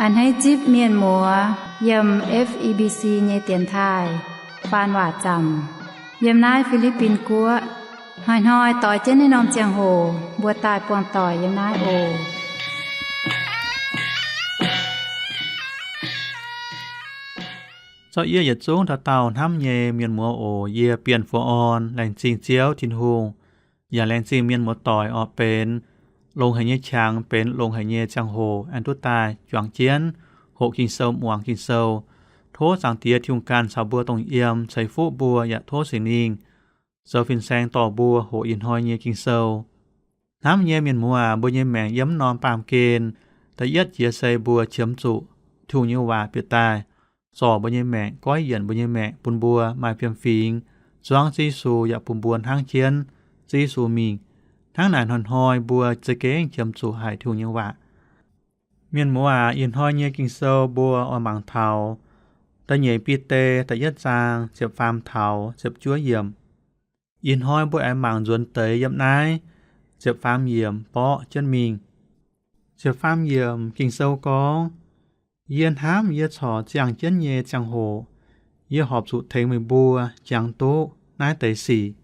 A'hneiv zipv mienh muoz yiem F E B C nyei dienx taaih faan waac zaamc yiem naaiv Fi^li^bin Guoqv. Hnoi-hnoi doix jienv naaiv norm ziangh hoc mbuo daaih buangh doic yiem naaiv oc. Zorqv yie yietc zungv dauh dauh hnamv nyei mienh muoz oc. Yie Bienh Fu'on laengz zingh Ziouv Tin-Hungh, yaac laengz zingh mienh muoz doic oc, benx longx haic nyei qangx, benx longx haic nyei ziangh hoc aengx duqv daaih juangc jienv hoqc Ging-Sou, muangx Ging-Sou. Tov Zaangc Diex Tin-Hungh ganh caux mbuo dongh yiem, ceix fuqv mbuo, yaac tov Singx Lingh zoux fin-saeng dorh mbuo hoqc ih hnoi nyei Ging-Sou. Hnamv nyei mienh muoz aac, mbuo nyei maengc yiem norm baamh gen, da'yietv jiex se mbuo qiemx zuqc Tin-Hungh nyei waac bieqc daaih zorc mbuo nyei maengc, goiv yienc mbuo nyei maengc, bun mbuo maaih fiem-fingx zuangv Ziouv Yesu, yaac bun mbuo hnangv jienv Ziouv Yesu mingh. Hnangv naaic hnoi-hnoi mbuo za'gengh qiemx zuqc haic Tin-Hungh nyei waac. Mienh muoz aac, ih hnoi nyei Ging-Sou mbuo oix mangc taux Da'nyeic Bide da'yietv zaang ziepc faam taux ziepc juov yiemc. Ih hnoi mbuo aengx mangc nzuonx deix yiem naaiv ziepc faam yiemc borqv jienv mingh. Ziepc faam yiemc Ging-Sou gorngv, Yie hnamv yie corc ziangh jienv nyei ziangh hoc, yie horpc zuqc tengx meih mbuo jangx duqv naaiv deix sic.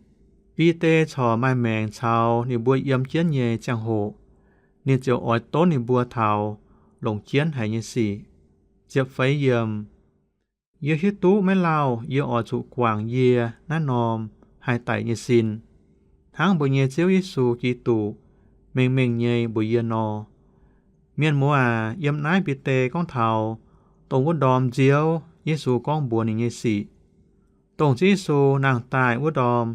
Bide corc maaih maengc caux ninh mbuo yiem jienv nyei ziangh hoc, ninh ziouc oix donv ninh mbuo taux longc jienv haic nyei sic. Ziepc feix yiemc, Yie hiuv duqv maiv lauh yie oix zuqc guangc yie naaiv norm haih daic nyei sin, hnangv mbuo nyei Ziouv Yesu Giduc mengh mengh nyei mbuox yie nor. Mienh muoz aac, yiem naaiv Bide gorngv taux dongh wuov ndorm nziouv Yesu gorngv mbuox ninh nyei sic. Dongh Ziouv Yesu nangh daaih wuov ndorm,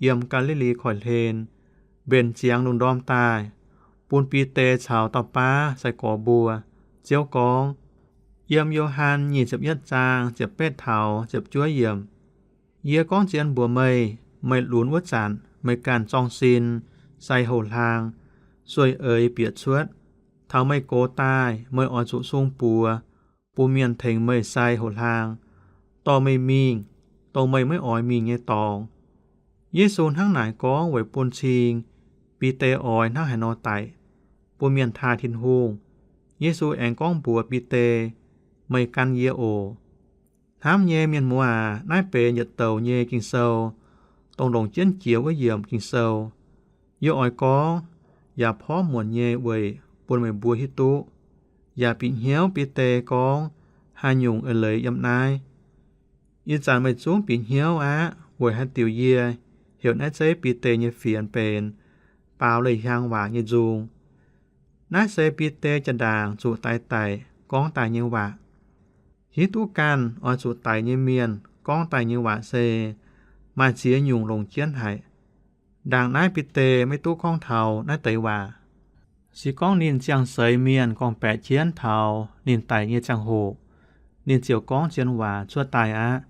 yiem Gaa^li^li Koiv-Hlen, mbenc ziangx lungh ndorm daaih, bun Bide caux dauh baav sai-gorx mbuo. Ziouv gorngv, yiem Yo^han nyic ziepc yietv zaang ziepc betv taux ziepc juov yiemc, Yie gorngv zien mbuox meih, meih lunx wuov zanc meih ganh zorng sin sai houx-hlaang, sueih eix bieqc cuotv. Taux meih gox daaih meih oix zuqc sung buoz bun mienh tengx meih sai houx-hlaang, dorh meih mingh dongh meih maiv oix mingh nyei dorngx. Yesu hnangv naaic gorngv weic bun cing Bide oix hnangv haaix nor daic, bun mienh taaih Tin-Hungh. Yesu aengx gorngv mbuox Bide, Meih gan yie oc. Hnamv nyei mienh muoz aac, naaiv benx yietc douc nyei Ging-Sou, dongh longc jienv jiex wuov yiemc Ging-Sou. Yie oix gorngv yaac porv muonc nyei weic bun meih mbuo hiuv duqv, yaac bieqc hnyouv Bide gorngv haaix nyungc eix leiz yiem naaiv. Ih zanc meih zungv bieqc hnyouv aqv, weic haaix diuc yie heuc naaiv zeiv Bide nyei fienx benx baaux leih hiaang waac nyei nzung. Naaiv se Bide jaa-ndaangc zuqc daix daic gorngv daaih nyei waac. Hiuv duqv ganh oix zuqc daic nyei mienh gorngv daaih nyei waac se maaih ziex nyungc longc jienv haic. Ndaangc naaiv Bide maiv duqv gorngv taux naaiv deix waac. Se gorngv ninh ziangh seix mienh gorngv-baeqc jienv taux ninh daic nyei ziangh hoc, ninh ziouc gorngv zien waac cuotv daaih aqv.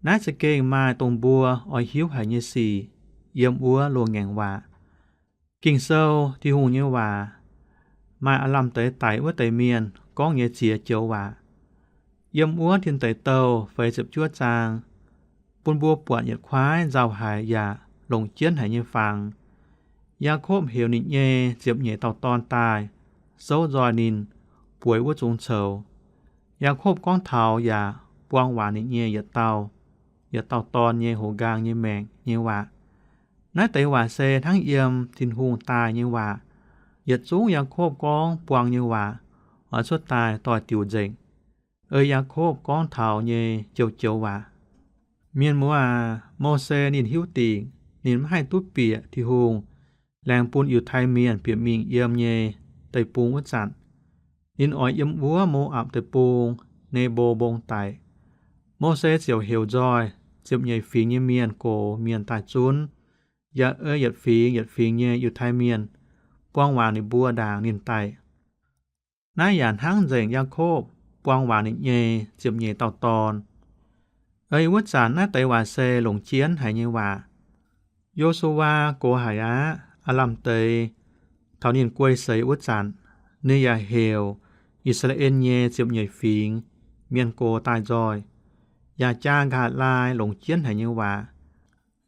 Naaiv za'gengh maaih dongh mbuo oix hiuv haic nyei sic yiem wuov loz-ngaengc waac. Ging-Sou, Tin-Hungh nyei waac, maaih aav lamh deix daic wuov deix mienh gorngv nyei ziex joux waac. Yiem wuov Tin Deic Douh feix ziepc juov zaang, bun mbuo buatc yietc kuaaiv nzauh haic yaac longc jienv haic nyei fangx. Yaakopv heuc ninh nyei ziepc nyeic dauh dorn daaih souv nzoih ninh bueix wuov zungx coux. Yaakopv gorngv taux yaac buang waac ninh nyei yietc dauh, yietc dauh dorn nyei houx nqaang nyei maengc nyei waac. Naaiv deix waac se hnangv yiem Tin-Hungh daaih nyei waac. Yietc zungv Yaakopv gorngv buang nyei waac oix cuotv daaih doix-diuc nzengc. Ei Yaakopv gorngv taux nyei joux-joux waac. Mienh muoz aac, Mose ninh hiuv dingc ninh maiv haih duqv bieqc Tin-Hungh laengz bun Yiutai Mienh bieqc mingh yiem nyei deic-bung wuov zanc, ninh oix yiem wuov Mo^apc Deic-Bung, Nebo Mbong daic. Mose ziouc heuc nzoih ziepc nyeic fingx nyei mienh gox mienh daaih zunv, yaac ei yietc fingx yietc fingx nyei Yiutai Mienh buang waac ninh mbuo ndaangc ninh daic. Naaiv yaac hnangv nzengc Yaakopv buang waac ninh nyei ziepc nyeic dauh dorn. Ei wuov zanc naaiv deix waac se longc jienv haic nyei waac. Yo^su^waa gox haic aqv. Aav lamh deix taux ninh guei seix wuov zanc, ninh yaac heuc I^saa^laa^en nyei ziepc nyeic fingx mienh gox daaih nzoih, yaac jaa nqa'haav laai longc jienv haic nyei waac.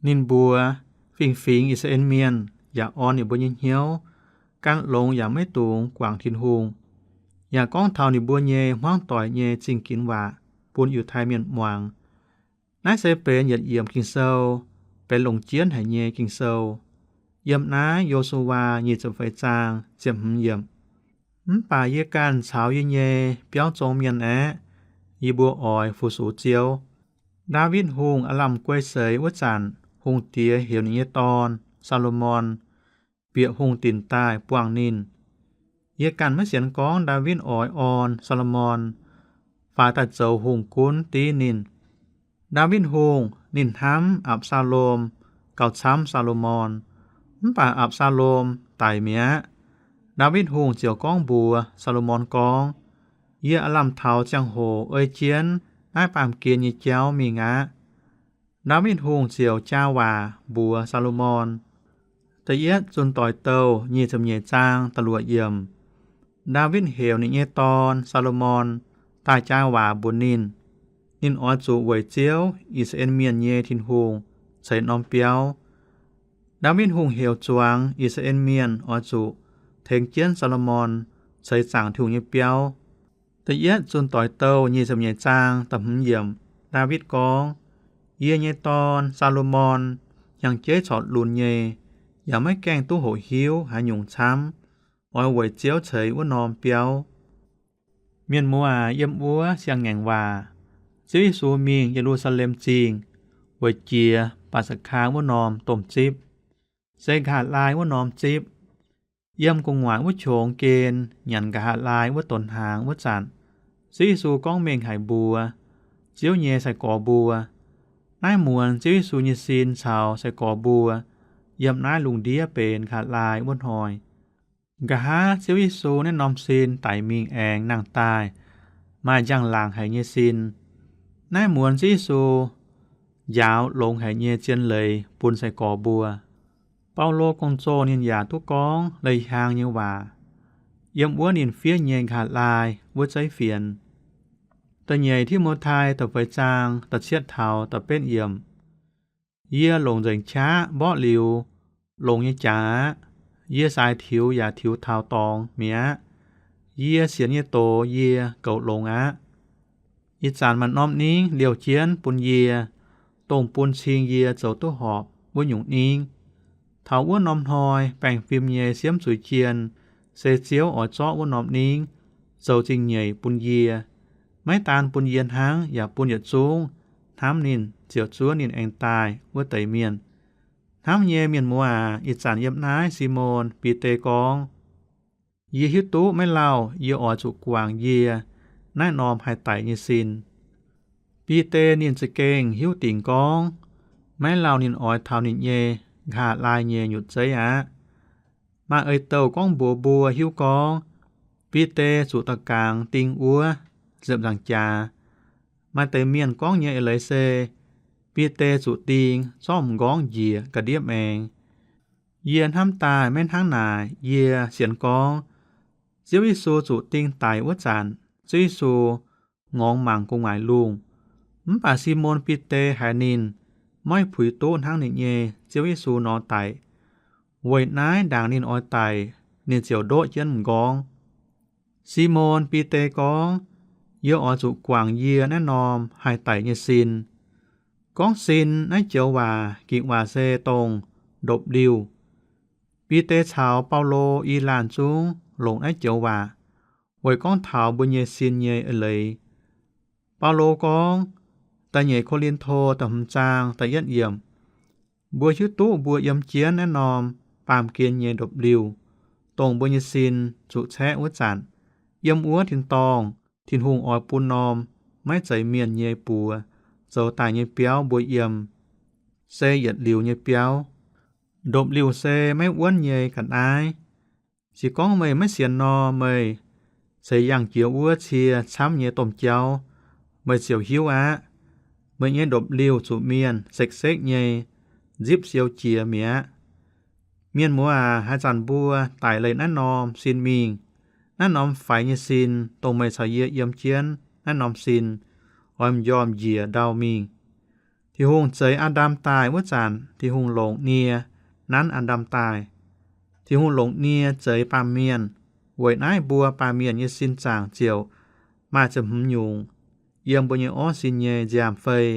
Ninh mbuox fingx-fingx I^saa^laa^en Mienh yaac orn ninh mbuo nyei hnyouv, gan longx yaac maiv dungx guangc Tin-Hungh. yaac gorngv taux ninh mbuo nyei hmuangv doic nyei zingh ginx waac bun Yiutai Mienh muangx. Naaiv se benx yietc yiemc Ging-Sou, benx longc jienv haic nyei Ging-Sou, yiem naaiv Yo^su^waa nyic ziepc feix zaang ziepc hmz yiemc. Mv baac yie ganh caux yie nyei biauv zong mienh aeqv, yie mbuo oix fu-sux Ziouv. Ndaawitv Hungh aav lamh guei seix wuov zanc, hungh diex heuc ninh nyei dorn, Saa^lo^morn, bieqc hungh dinc daaih buangh ninh. Yie ganh maiv sienx gorngv Ndaawitv oix orn Saa^lo^morn fai daaih zoux hungh gunv div ninh. Ndaawitv Hungh ninh hnamv Apc^saa^lom gauh camv Saa^lo^morn, mv baac Apc^saa^lom daic mi'aqv. Ndaawitv Hungh ziouc gorngv mbuox Saa^lo^morn gorngv, Yie aav lamh taux ziangh hoc ei jienv naaiv baamh gen nyei jauv mingh aqv. Ndaawitv Hungh ziouc jaa waac mbuox Saa^lo^morn. Da'yietv Zunh Doic Douh nyic ziepc nyeic zaang da'luoqc yiemc. Ndaawitv heuc ninh nyei dorn, Saa^lo^morn, daaih jaa waac mbuox ninh. Ninh oix zuqc weic Ziouv, I^saa^laa^en Mienh nyei Tin-Hungh, ceix norm biauv. Ndaawitv Hungh heuc zuangx I^saa^laa^en Mienh oix zuqc tengx jienv Saa^lo^morn ceix zaangc Tin-Hungh nyei biauv. Da'yietv Zunh Doic Douh nyic ziepc nyeic zaang da'hmz yiemc, Ndaawitv gorngv, Yie nyei dorn, Saa^lo^morn, hnyangx-jeiv corc lunx nyei, yaac maiv gaengh duqv hoqc hiuv haaix nyungc camv, oix weic Ziouv ceix wuov norm biauv. Mienh muoz aac, yiem wuov siang-ngaengc waac, Ziouv Yesu mingh Ye^lu^saa^lem Zingh weic jiex Baac Sa'kaa wuov norm domh zipv, se nqa'haav laai wuov norm zipv. Yiem gu'nguaaic wuov qongx gen nyanc nqa'haav laai wuov donx hnaangx wuov zanc, Ziouv Yesu gorngv mengh haic mbuox Ziouv nyei sai-gorx mbuo. Naaiv muonz Ziouv Yesu nyei sin caux sai-gorx mbuo yiem naaiv lungh ndiev benx nqa'haav laai wuov hnoi. Nqa'haav Ziouv Yesu naaiv norm sin daic mingh aengx nangh daaih, maaih njang-laangc haic nyei sin. Naaiv muonz Ziouv Yesu njaaux longx haic nyei zien leiz bun sai-gorx mbuo. Baulo gong-zoh ninh yaac duqv gorngv leiz-hiaang nyei waac yiem wuov ninh fiev nyei nqa'haav laai wuov zeiv fienx. Da'nyeic Ti^mo^tai da'feix zaang da'cietv taux da'betv yiemc. Yie longc nzengc qaqv mborqv liuz, longx nyei jaax aqv. Yie saaix tiux yaac tiux taux dorngx mi'aqv. Yie sienx nyei doz yie goux longx aqv. Ih zanc maaih norm ningv liouh jienv bun yie, dongh bun cing yie zoux duqv horpc wuov nyungc ningv. Taux wuov norm hnoi baengh fim nyei siemv zuiz jien, se Ziouv oix zorqv wuov norm ningv zoux zingh nyeic bun yie, maiv daan bun yie hnangv, yaac bun yietc zungv hnamv ninh, ziouc zuov ninh aengx daaih wuov deix mienh. Hnamv nyei mienh muoz aac, ih zanc yiem naaiv Simon Bide gorngv, Yie hiuv duqv maiv lauh yie oix zuqc guangc yie naaiv norm haih daic nyei sin. Bide ninh za'gengh hiuv dingc gorngv, maiv lauh ninh oix taux ninh nyei nqa'haav laai nyei nyutc zeiv aqv. Maaih ei-douh gorngv mbuox mbuo hiuv gorngv, Bide zuqc da'gaangx ding wuov ziepc nzaangc jaax. Maaih deix mienh gorngv nyei eix leiz se, Bide zuqc ding zorqv m'nqorngv njiec ga'ndiev maengx. Yie hnamv daaih maiv hnangv naaic. Yie sienx gorngv Ziouv Yesu zuqc ding daic wuov zanc, Ziouv Yesu ngorngx mangc gu'nguaaic lungh. Mv baac Simon Bide haiz ninh maiv puix duqv hnangv ninh nyei Ziouv Yesu nor daic. Weic naaiv ndaangc ninh oix daic, ninh ziouc ndoqv jienv m'nqorngv. Simon Bide gorngv, Yie oix zuqc guangc yie naaiv norm haih daic nyei sin. Gorngv sin naaiv joux waac, ging-waac se dongh ndopv-liuh. Bide caux Baulo i laanh zungv longc naaiv joux waac weic gorngv taux mbuo nyei sin nyei eix leiz. Baulo gorngv, da'nyeic Ko^lin^to da'hmz zaang da'yietv yiemc, Mbuo hiuv duqv mbuo yiem jienv naaiv norm baamh gen nyei ndopv-liuh, dongh mbuo nyei sin zuqc caeqv wuov zanc, yiem wuov tin-dorngh Tin-Hungh oix bun norm maiv zeiz mienh nyei buoz zoux daaih nyei biauv mbuo yiem, se yietc liuz nyei biauv. Ndopv-liuh se maiv wuonv nyei ga'naaiv. Se gorngv meih maiv sienx nor, meih ceix yangh jiex wuov cie camv nyei domh jauv, meih ziouc hiuv aqv. Meih nyei ndopv-liuh zuqc mienh sekv-sekv nyei nzipv siou jiex mi'aqv. Mienh muoz aac, haaix zanc mbuo daic leih naaiv norm sin mingh, naaiv norm faix nyei sin, dongh meih caux yie yiem jienv naaiv norm sin, oix m'njormh njiec ndau mingh. Tin-Hungh zeix Aa^ndam daaih wuov zanc, Tin-Hungh longc nie nanv Aa^ndam daaih. Tin-Hungh longc nie zeix baamh mienh. Weic naaiv mbuo baamh mienh nyei sin zaangc ziouc maaih ziepc hmz nyungc yiem mbuo nyei orv sin nyei nziaamv-fei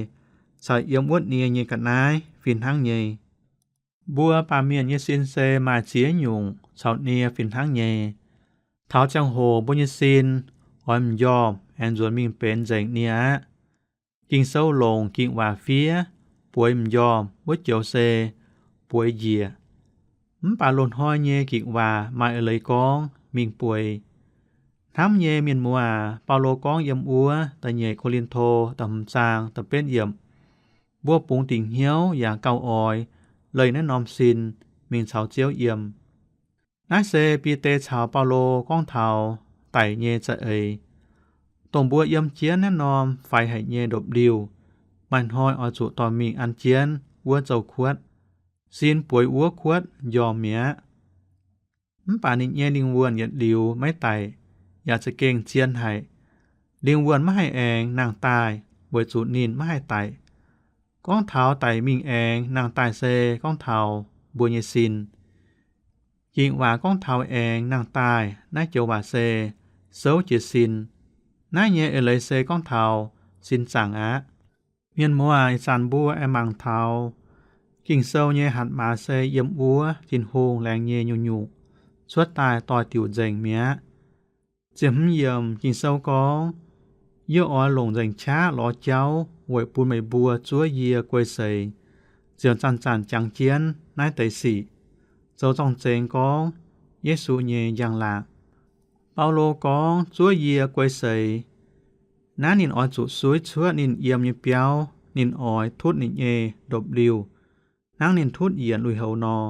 caux yiem wuov nie nyei ga'naaiv fih hnangv nyei. Mbuo baamh mienh nyei sin se maaih ziex nyungc caux nie fih hnangv nyei. Taux ziangh hoc mbuo nyei sin oix m'njormh aengx nzuonx mingh benx nzengc nie aqv. Ging-Sou longc ging-waac fiev bueix m'njormh wuov joux se bueix njiec. Mv baac loz-hnoi nyei ging-waac maaih eix leiz gorngv mingh bueix. Hnamv nyei mienh muoz aac, Baulo gorngv yiem wuov da'nyeic Ko^lin^to da'hmz zaang da'betv yiemc, mbuo bungx dingc hnyouv yaac gauh oix leih naaiv norm sin mingh caux Ziouv yiem. Naaiv se Bide caux Baulo gorngv taux daic nyei za'eix, dongh mbuo yiem jienv naaiv norm faix haic nyei ndopv-liuh, maaih hnoi oix zuqc dorh mingh an jienv wuov zouv-kuotv. Sin bueix wuov kuotv njormh mi'aqv. Mv baac ninh nyei lingh wuonh yietc liuz maiv daic yaac za'gengh zien haic. Lingh wuonh maiv haih aengx nangh daaih weic zuqc ninh maiv haih daic. Gorngv taux daic mingh aengx nangh daaih se gorngv taux mbuo nyei sin. Ging-waac gorngv taux aengx nangh daaih naaiv joux waac se souv jiez sin. Naaiv nyei eix leiz se gorngv taux sin zaangc aqv. Mienh muoz aac, ih zanc mbuo aengx mangc taux Ging-Sou nyei hatc maaz se yiem wuov Tin-Hungh laengz nyei nyungc-nyungc cuotv daaih doix-diuc nzengc mi'aqv. Ziepc hmz yiemc Ging-Sou gorngv, Yie oix longc nzengc qaqv lorz jauv weic bun meih mbuo zuov yie guei seix. Ziouc zanc-zanc jangx jienv naaiv deix sic, zoux zorng-zengx gorngv Yesu nyei njang-laangc. Baulo gorngv zuov yie guei seix. Naaiv ninh oix zuqc suiv cuotv ninh yiem nyei biauv. Ninh oix tutv ninh nyei ndopv-liuh hnangv ninh tutv yienc lui-houx nor.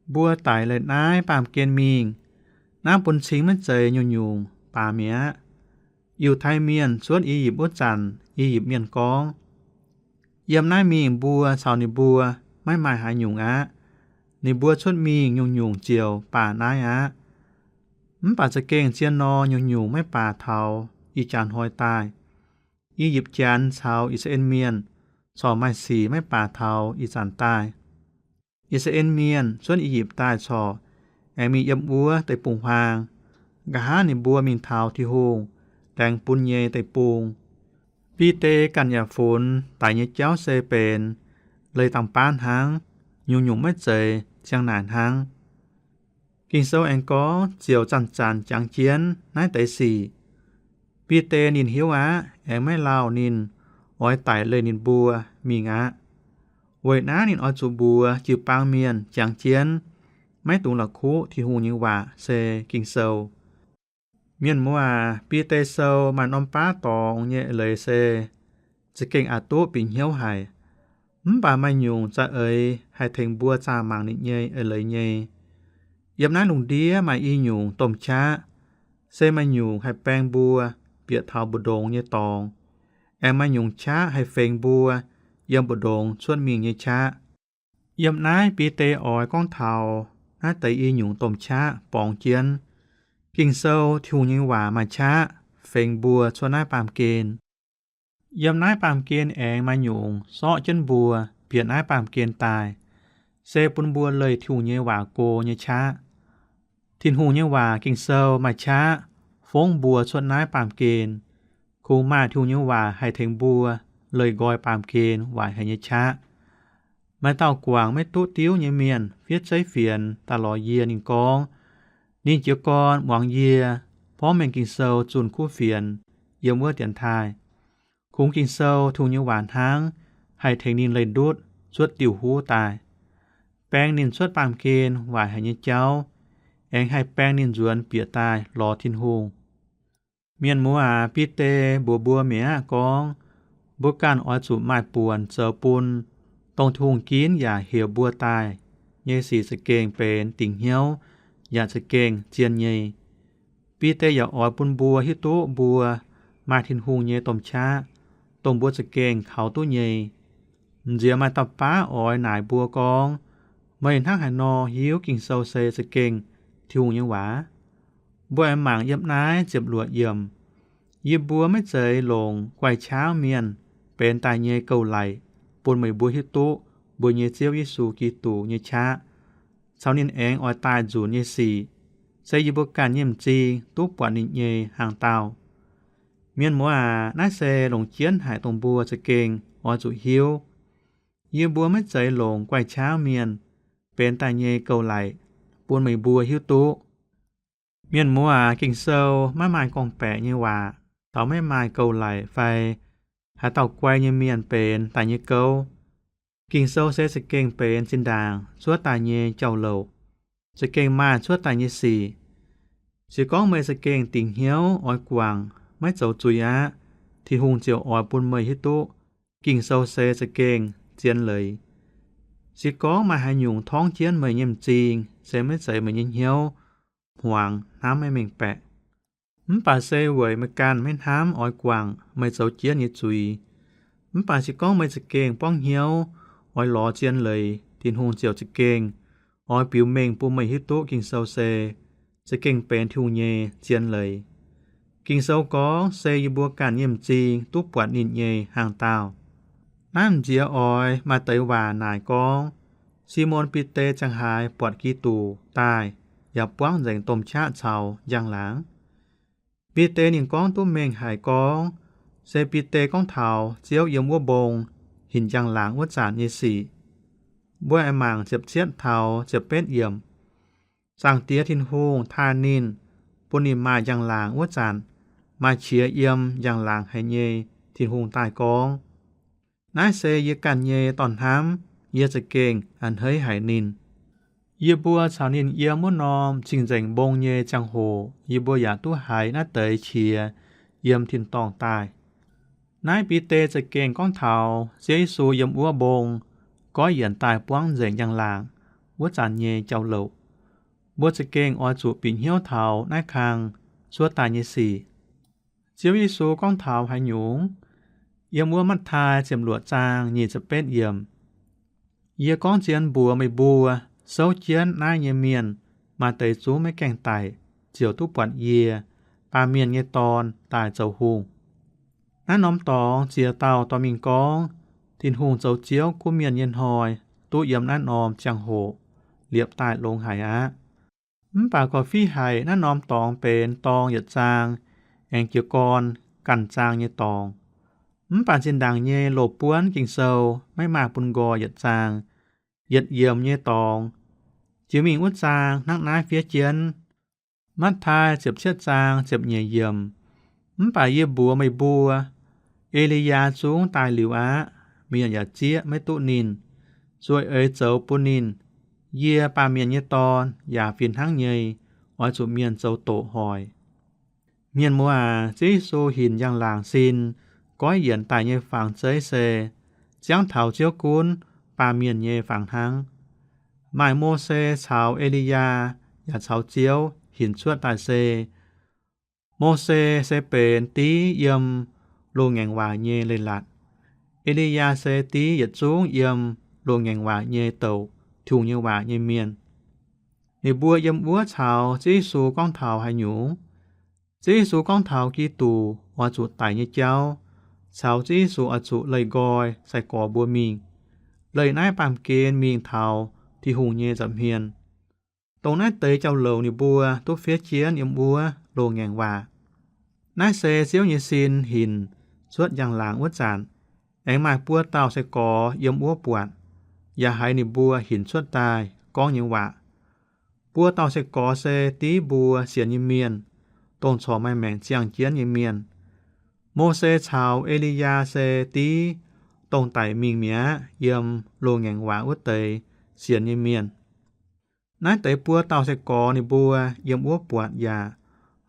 Mbuo daic leih naaiv baamh gen mingh. Naaiv bun cing maiv zeiz nyungc-nyungc baac mi'aqv. Yiutai Mienh cuotv I^yipv wuov zanc, I^yipv Mienh gorngv, Yiem naaiv mingh mbuo caux ninh mbuo maiv maaih haaix nyungc aqv. Ninh mbuo cuotv mingh nyungc-nyungc ziouc baac naaiv aqv. Mv baac za'gengh zien nor nyungc-nyungc maiv baac taux ih jaax hnoi daaih. I^yipv Janx caux I^saa^laa^en Mienh corc maaih sic maiv baac taux ih zanc daaih. I^saa^laa^en Mienh cuotv I^yipv daaih corc aengx mingh yiem wuov deic-bung-huaang, nqa'haav ninh mbuo mingh taux Tin-Hungh laengz bun nyei deic-bung. Bide ganh yaac funx daic nyei jauv se benx leih dangh baav hnangv, nyungc-nyungc maiv zeiz ziang naaic hnangv. Ging-Sou aengx gorngv ziouc zanc-zanc jangx jienv naaiv deix sic. Bide ninh hiuv aqv, aengx maiv lauh ninh oix daic leih ninh mbuo mingh aqv. Weic naaiv ninh oix zuqc mbuox jiu-baang mienh jangx jienv, maiv dungx la'kuqv Tin-Hungh nyei waac se Ging-Sou. Mienh muoz aac, Bide Sou maaih norm baav dorngx nyei eix leiz se za'gengh aqc duqv bieqc hnyouv haic. Mv baac maaih nyungc za'eix haih tengx mbuo zaah mangc ninh nyei eix leiz nyei. Yiem naaiv lungh ndiev maaih i nyungc domh qaqv, se maaih nyungc haih baeng mbuo bieqc taux mbu'ndongx nyei dorngx, aengx maaih nyungc qaqv haih fengx mbuo yiem mbu'ndongx cuotv mingh nyei qaqv. Yiem naaiv Bide oix gorngv taux naaiv deix i nyungc domh qaqv borngz jienv. Ging-Sou, Tin-Hungh nyei waac maaih qaqv fengx mbuo cuotv naaiv baamh gen. Yiem naaiv baamh gen aengx maaih nyungc sorqv jienv mbuo bieqc naaiv baamh gen daaih, se bun mbuo leih Tin-Hungh nyei waac go nyei qaqv. Tin-Hungh nyei waac Ging-Sou maaih qaqv fongv mbuo cuotv naaiv baamh gen. Kungx maaih Tin-Hungh nyei waac haih tengx mbuo leih nqoi baamh gen waaic haic nyei qaqv. Maaih dauh guangc maiv duqv diuv nyei mienh fiev zeiv fienx daaih lorz yie. Ninh gorngv, ninh jiez gorn muangx yie porv mengh Ging-Sou zunh kuv fienx yiem wuov dienx taaih. Kungx Ging-Sou Tin-Hungh nyei waac hnangv haih tengx ninh leih ndutv cuotv diuh huv daaih, baeng ninh cuotv baamh gen waaic haic nyei jauv, aengx haih baeng ninh nzuonx bieqc daaih lorz Tin-Hungh. Mienh muoz aac, Bide mbuox mbuo mi'aqv gorngv, mbuo ganh oix zuqc maaih buonc zoux bun dongh Tin-Hungh ginv yaac heuc mbuo daaih nyei sic za'gengh benx dingc hnyouv yaac za'gengh zien nyei. Bide yaac oix bun mbuo hiuv duqv mbuo maaih Tin-Hungh nyei domh qaqv, dongh mbuo za'gengh kaux duqv nyei. M'nziex maaih dauh baav oix naaic mbuo gorngv, meih hnangv haaix nor hiuv Ging-Sou se za'gengh Tin-Hungh nyei waac? Mbuo aengx mangc yiem naaiv ziepc luoqc yiemc. Yie mbuo maiv zeiz longc guaih qaqv mienh benx daaih nyei gouv-laic bun meih mbuo hiuv duqv mbuo nyei Ziouv Yesu Giduc nyei qaqv caux ninh aengx oix daaih nzunc nyei sic. se yie mbuo ganh nyei m'zing duqv buatc ninh nyei hnaangx-daauh. Mienh muoz aac, naaiv se longc jienv haic dongh mbuo za'gengh oix zuqc hiuv. Yie mbuo maiv zeiz longc guai-qaauv mienh benx daaih nyei gouv-laic bun meih mbuo hiuv duqv. Mienh muoz aac, Ging-Sou maiv maaih gorngv-baeqc nyei waac, taux maiv maaih gouv-laic fai haaix dauh guai nyei mienh benx daaih nyei gouv. Ging-Sou se za'gengh benx zinh ndaangc cuotv daaih nyei jauv-louc, za'gengh maaih cuotv daaih nyei sic. Se gorngv meih za'gengh dingc hnyouv oix guangc, maiv zoux zuiz aqv, Tin-Hungh ziouc oix bun meih hiuv duqv Ging-Sou se za'gengh zien leiz. Se gorngv maaih haaix nyungc torngv jienv meih nyei m'zing, se maiv zeiz meih nyei hnyouv hmuangx hnamv maiv mengh baeqc. Mv baac se weic meih ganh maiv hnamv oix guangc meih zoux jienv nyei zuiz. Mv baac se gorngv meih za'gengh borngv hnyouv oix lorz zien leiz, Tin-Hungh ziouc za'gengh oix biux mengh bun meih hiuv duqv Ging-Sou se za'gengh benx Tin-Hungh nyei zien leiz. Ging-Sou gorngv se yie mbuo ganh nyei m'zing duqv buatc ninh nyei hnaangx-daauh. Naaiv m'nziex oix maaih deix waac naaic gorngv, Simon Bide ziangh haaix buatc Giduc daaih yaac buangv nzengc domh qaqv caux njang-laangc. Bide ninh gorngv duqv mengh haic gorngv, se Bide gorngv taux Ziouv yiem wuov mbong hinc njang-laangc wuov zanc nyei sic. Mbuo aengx mangc ziepc cietv taux ziepc betv yiemc. Zaangc Diex Tin-Hungh taaih ninh, bun ninh maaih njang-laangc wuov zanc, maaih qiex yiem njang-laangc haic nyei Tin-Hungh daaih gorngv, Naaiv se yie ganh nyei Dorn-hnamv, yie za'gengh a'hneiv haic ninh. Yie mbuo caux ninh yiem wuov norm cing-nzengc mbong nyei ziangh hoc, yie mbuo yaac duqv haiz naaiv deix qiex yiem tin-dorngh daaih. Naaiv Bide za'gengh gorngv taux Ziouv Yesu yiem wuov mbong goiv yienc daaih buangv nzengc njang-laangc wuov zanc nyei jauv-louc. Mbuo za'gengh oix zuqc bieqc hnyouv taux naaiv kang cuotv daaih nyei sic. Ziouv Yesu gorngv taux haaix nyungc? Yiem wuov Matv^taai ziepc luoqc zaang nyic ziepc betv yiemc, Yie gorngv zien mbuox meih mbuo, souv jienv naaiv nyei mienh maaih deix zungv maiv gaengh daic ziouc duqv buatc yie, Baamh Mienh nyei Dorn, daaih zoux hungh. Naaiv norm dorngx ziex dauh dorh mingh gorngv Tin-Hungh zoux Ziouv gunv mienh nyei hnoi duqv yiem naaiv norm ziangh hoc liepc daaih longx haic aqv. Mv baac korv-fiqv haic, naaiv norm dorngx benx dorng yietc zaang aengx jiez gorn ganh zaang nyei dorngx. Mv baac zinh ndaangc nyei loz-buonv Ging-Sou maiv maaih bun nqoi yietc zaang, yietc yiemc nyei dorngx. Jiex mingh wuov zaang hnangv naaiv fiev jienv. Matv^taai ziepc cietv zaang ziepc nyeic yiemc, Mv baac yie mbuox meih mbuo, E^li^yaa zungv daaih liuz aqv. Mienh yaac zieqv maiv duqv ninh, zueih eix zoux bun ninh. Yie, Baamh Mienh nyei Dorn, yaac fih hnangv nyei oix zuqc mienh zoux doqc hoic. Mienh muoz aac, Ziouv Yesu hinc njang-laangc sin goiv yienc daic nyei fangx zeiv se ziangv taux Ziouv gunv baamh mienh nyei fangx hnangv. Maaih Mose caux E^li^yaa yaac caux Ziouv hinc cuotv daaih se, Mose se benx div yiem loz-ngaengc waac nyei leiz-latc. E^li^yaa se div yietc zungv yiem loz-ngaengc waac nyei douc Tin-Hungh nyei waac nyei mienh. Ninh mbuo yiem wuov caux Ziouv Yesu gorngv taux haaix nyungc? Ziouv Yesu gorngv taux Giduc oix zuqc daic nyei jauv, caux Ziouv Yesu oix zuqc leih nqoi sai-gorx mbuo mingh, leih naaiv baamh gen mingh taux Tin-Hungh nyei nza'hmien. Dongh naaiv deix jauv-louc ninh mbuo duqv fiev jienv yiem wuov loz-ngaengc waac. Naaiv se Ziouv nyei sin hinc cuotv njang-laangc wuov zanc, aengx maaih buo dauh sai-gorx yiem wuov buatc, yaac haiz ninh mbuo hinc cuotv daaih gorngv nyei waac. Buo dauh sai-gorx se div mbuo sienx nyei mienh, dongh corc maaih maengc ziangh jienv nyei mienh. Mose caux E^li^yaa se div dongh daic mingh mi'aqv yiem loz-ngaengc waac wuov deix sienx nyei mienh. Naaiv deix buo dauh sai-gorx ninh mbuo yiem wuov buatc yaac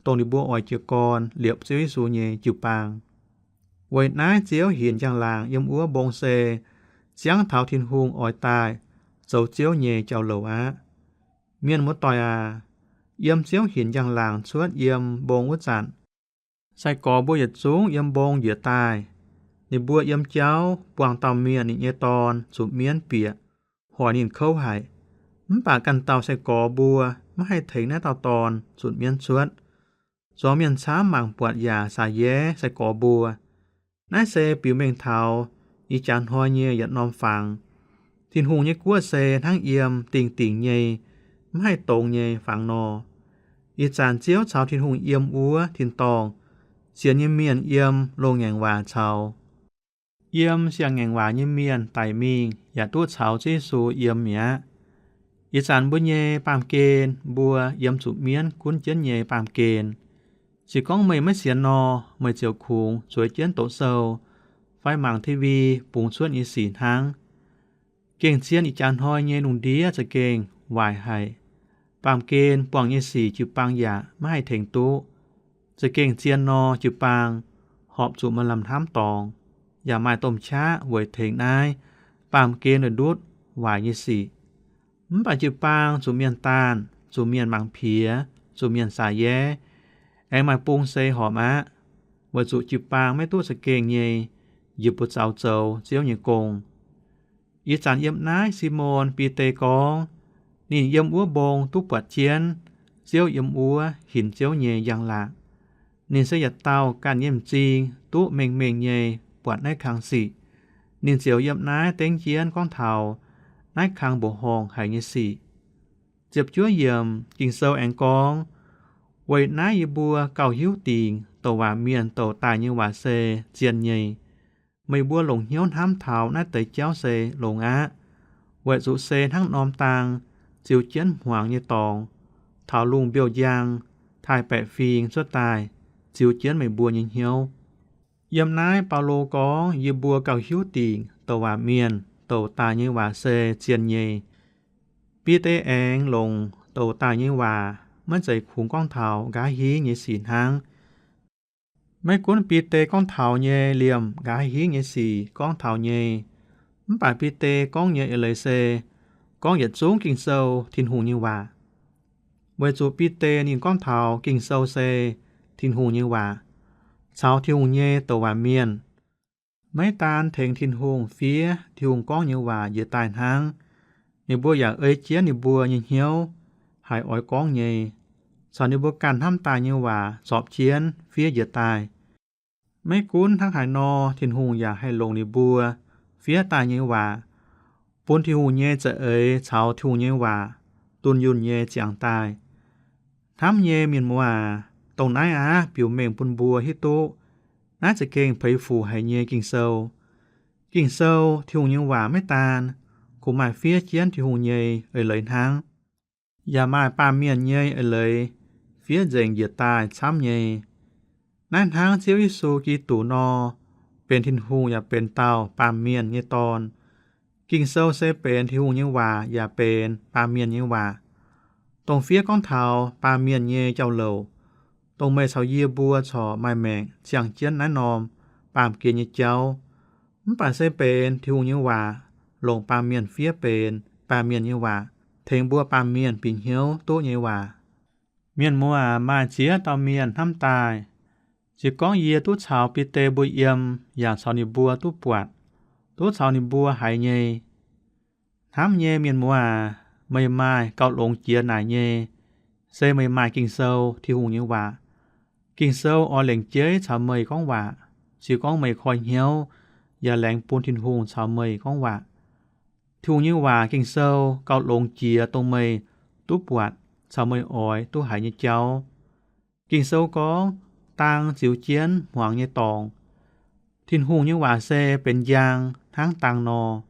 dongh ninh mbuo oix jiez gorn liepc Ziouv Yesu nyei jiu-baang. Weic naaiv Ziouv hinc njang-laangc yiem wuov mbong se ziangv taux Tin-Hungh oix daaih zoux Ziouv nyei jauv-louc aqv. Mienh muoz-doic aac, yiem Ziouv hinc njang-laangc cuotv yiem mbong wuov zanc, sai-gorx mbuo yietc zungv yiem mbong njiec daaih. Ninh mbuo yiem jauv buangh dauh mienh ninh nyei dorn zuqc mienv bieqc, hoic ninh kouv haic. Mv baac ganh dauh sai-gorx mbuo maiv haih tengx naaiv dauh dorn zuqc mienv cuotv. Zuangx mienh camv mangc buatc yaac saax-yaev sai-gorx mbuo. Naaiv se biux mengh taux ih jaax hnoi nyei yietc norm fangx. Tin-Hungh nyei guoqv se hnangv yiem dingh dingc nyei, maiv haih dongz nyei fangx nor. Ih zanc Ziouv caux Tin-Hungh yiem wuov tin-dorngh, sienx nyei mienh yiem loz-ngaengc waac caux yiem siang-ngaengc waac nyei mienh daic mingh yaac duqv caux Ziouv Yesu yiem mi'aqv. Ih zanc mbuo nyei baamh gen, mbuo yiem zuqc mienv gunv jienv nyei baamh gen. Se gorngv meih maiv sienx nor, meih ziouc kungx zueiz jienv doqc sou fai mangc TV bungx cuotv nyei sic hnangv. Gengh zien ih jaax hnoi nyei lungh ndiev za'gengh waaic haic. Baamh gen buangh nyei sic jiu-baang yaac maiv haih tengx duqv. Za'gengh zien nor, jiu-baang horpc zuqc maaih lamh hnamv dorngx, yaac maaih domh qaqv weic tengx naaiv baamh gen ndutv waaic nyei sic. Mv baac jiu-baang zuqc mienh daanh, zuqc mienh mangc piex, zuqc mienh saax yaev, aengx maaih bung se horpc aqv, weic zuqc jiu-baang maiv duqv za'gengh nyei njiec buoz zaux zoux Ziouv nyei gong. Ih zanc yiem naaiv Simon Bide gorngv, ninh yiem wuov mbong duqv buatc jienv Ziouv yiem wuov hinc Ziouv nyei njang-laangc. Ninh se yietc dauh ganh nyei m'zing duqv mengh mengh nyei buatc naaiv kang sic. Ninh ziouc yiem naaiv dengv jienv gorngv taux naaiv kang mbuoqc horngh haic nyei sic. Ziepc juov yiemc Ging-Sou aengx gorngv, weic naaiv yie mbuo gauh hiuv dingc douc waac mienh douc daaih nyei waac se zien nyei. Meih mbuo longc hnyouv hnamv taux naaiv deix jauv se longx aqv, weic zuqc se hnangv norm dang ziux jienv hmuangx nyei dorngx, taux lungh mbiouh njang taaih baeqc fing cuotv daaih ziux jienv meih mbuo nyei hnyouv. Yiem naaiv Baulo gorngv yie mbuo gauh hiuv dingc douc waac mienh douc daaih nyei waac se zien nyei. Bide aengx longc douc daaih nyei waac maiv zeiz kungx gorngv taux nqa'haav hingv nyei sic hnangv. Maiv gunv Bide gorngv taux nyei liemh nqa'haav hingv nyei sic gorngv taux nyei, mv baac Bide gorngv nyei eix leiz se gorngv yietc zungv Ging-Sou, Tin-Hungh nyei waac. Weic zuqc Bide ninh gorngv taux Ging-Sou se Tin-Hungh nyei waac caux Tin-Hungh nyei douc waac mienh, maiv daan tengx Tin-Hungh fiev Tin-Hungh gorngv nyei waac njiec daaih hnangv. Ninh mbuo yaac ei jienv ninh mbuo nyei hnyouv haiz oix gorngv nyei, caux ninh mbuo ganh hnamv daaih nyei waac zorpc jienv fiev njiec daaih. Maiv gunv hnangv haaix nor, Tin-Hungh yaac haih longc ninh mbuo fiev daaih nyei waac bun Tin-Hungh nyei za'eix caux Tin-Hungh nyei waac dunh yunh nyei ziangx daaih. Hnamv nyei mienh muoz aac, dongh naaiv aqv biux mengh bun mbuo hiuv duqv naaiv za'gengh peix fuc haic nyei Ging-Sou. Ging-Sou, Tin-Hungh nyei waac maiv daan kungx maaih fiev jienv Tin-Hungh nyei eix leiz hnangv, yaac maaih baamh mienh nyei eix leiz fiev nzengc njiec daaih camv nyei. Naaiv hnangv Ziouv Yesu Giduc nor, benx Tin-Hungh yaac benx dauh baamh mienh nyei Dorn. Ging-Sou se benx Tin-Hungh nyei waac yaac benx baamh mienh nyei waac, dongh fiev gorngv taux baamh mienh nyei jauv-louc, dongh meih caux yie mbuo corc maaih maengc ziangh jienv naaiv norm baamh gen nyei jauv. Mv baac se benx Tin-Hungh nyei waac longc baamh mienh fiev benx baamh mienh nyei waac, tengx mbuo baamh mienh bieqc hnyouv duqv nyei waac. Mienh muoz aac, maaih ziex dauh mienh hnamv daaih, se gorngv yie duqv caux Bide mbuo yiem yaac caux ninh mbuo duqv buatc, duqv caux ninh mbuo haiz nyei. Hnamv nyei mienh muoz aac, meih maaih gauh longx jiex naaic nyei, se meih maaih Ging-Sou, Tin-Hungh nyei waac. Ging-Sou oix lengc jeiv caux meih gorngv waac, se gorngv meih koi hnyouv yaac laengz bun Tin-Hungh caux meih gorngv waac. Tin-Hungh nyei waac Ging-Sou gauh longx jiex dongh meih duqv buatc caux meih oix duqv haiz nyei jauv. Ging-Sou gorngv, dang ziux jienv hmuangx nyei dorngx. Tin-Hungh nyei waac se benx njang hnangv dang nor,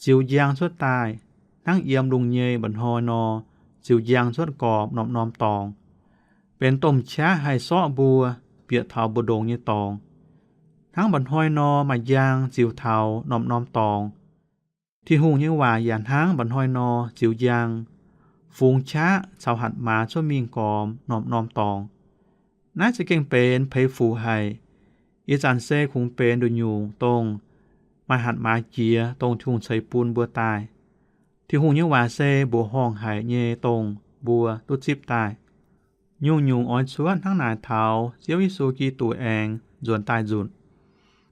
ziux njang cuotv daaih, hnangv yiem lungh nyei mba'hnoi nor, ziux njang cuotv gormx norm-norm dorngx, benx domh qaqv haih sorqv mbuo bieqc taux mbu'ndongx nyei dorngx. Hnangv mba'hnoi nor maaih njang ziux taux norm-norm dorngx, Tin-Hungh nyei waac yaac hnangv mba'hnoi nor ziux njang, fungx qaqv caux hatc maaz cuotv mingh gormx norm-norm dorngx. Naaiv za'gengh benx peix fuc haic. Ih zanc se kungx benx nduqc nyungc dongh maaih hatc maaz jiex dongh Tin-Hungh ceix bun mbuo daaih. Tin-Hungh nyei waac se mbuoqc horngh haic nyei dongh mbuo duqv zipv daaih. Nyungc-nyungc oix cuotv hnangv naaic taux Ziouv Yesu Giduc aengx nzuonx daaih nzunc,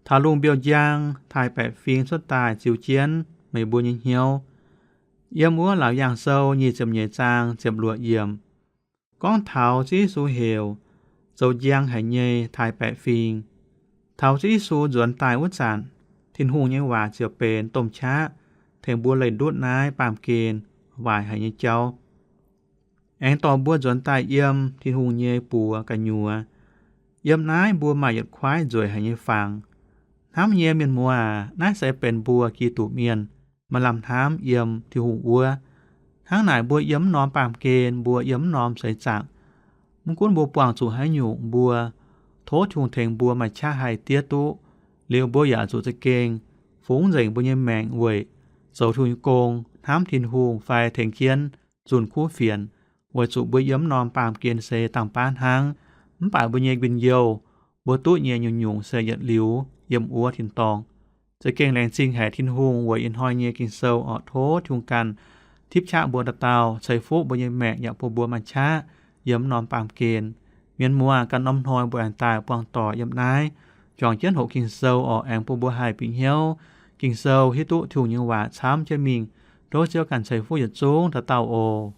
taux lungh mbiouh njang taaih baeqc fing cuotv daaih ziux jienv meih mbuo nyei hnyouv. Yiem wuov Laauc Yaangh Sou nyic ziepc nyeic zaang ziepc luoqc yiemc gorngv taux Ziouv Yesu heuc zoux njang haic nyei taaih baeqc fing. Taux Ziouv Yesu nzuonx daaih wuov zanc, Tin-Hungh nyei waac ziouc benx domh qaqv tengx mbuo leih ndutv naaiv baamh gen waaic haic nyei jauv. aengx dorh mbuo nzuonx daaih yiem Tin-Hungh nyei buoz gu'nyuoz. Yiem naaiv mbuo maaih yietc kuaaiv nzueic haic nyei fangx. Hnamv nyei mienh muoz aac, naaiv se benx mbuo Giduc Mienh maaih lamh hnamv yiem Tin-Hungh wuov. Hnangv naaic mbuo yiem mv norm baamh gen, mbuo yiem mv norm seix zaangc, mv gunv mbuo buangh zuqc haaix nyungc, mbuo tov Tin-Hungh tengx mbuo maaih qaqv haih diev duqv. Liuz mbuo yaac zuqc za'gengh fungx nzengc mbuo nyei maengc weic zoux Tin-Hungh nyei gong, hnamv Tin-Hungh fai tengx jienv zunh kuv fienx, weic zuqc mbuo yiem mv norm baamh gen se dangh baav hnangv. Mv baac mbuo nyei njien-youh, mbuo duqv nyei nyungc-nyungc se yietc liuz yiem wuov tin-dorngh. Za'gengh laengz zingh haic Tin-Hungh weic ih hnoi nyei Ging-Sou orqc. Tov Tin-Hungh ganh tipv qaqv mbuo dauh dauh, ceix fuqv mbuo nyei maengc yaac bun mbuo maaih qaqv yiem mv norm baamh gen. Mienh muoz, ganh norm hnoi mbuo aengx daaih buangh doic yiem naaiv, juangc jienv hoqc Ging-Sou orqc, aengx bun mbuo haih bieqc hnyouv Ging-Sou, hiuv duqv Tin-Hungh nyei waac camv jienv mingh. Tov Ziouv ganh ceix fuqv yietc zungv dauh dauh oc.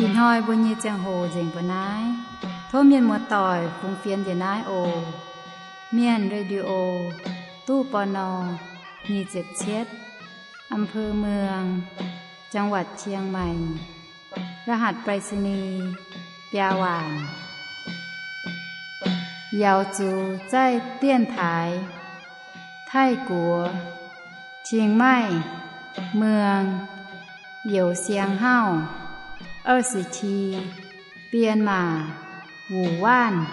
Ih hnoi mbuo nyei ziangh hoc nzengc mbuo naaiv. Tov mienh muoz-doic fungx fienx njiec naaiv oc. Mienh Radio, ตู้ ปณ. nyic ziepc cietv, อำเภอเมือง จังหวัดเชียงใหม่ รหัสไปรษณีย์ biaa waanc. 瑶族在电台, 泰国 Chiang Mai, เมือง Yeu Siang Hauv, 二十七, 编码 Wu Wan.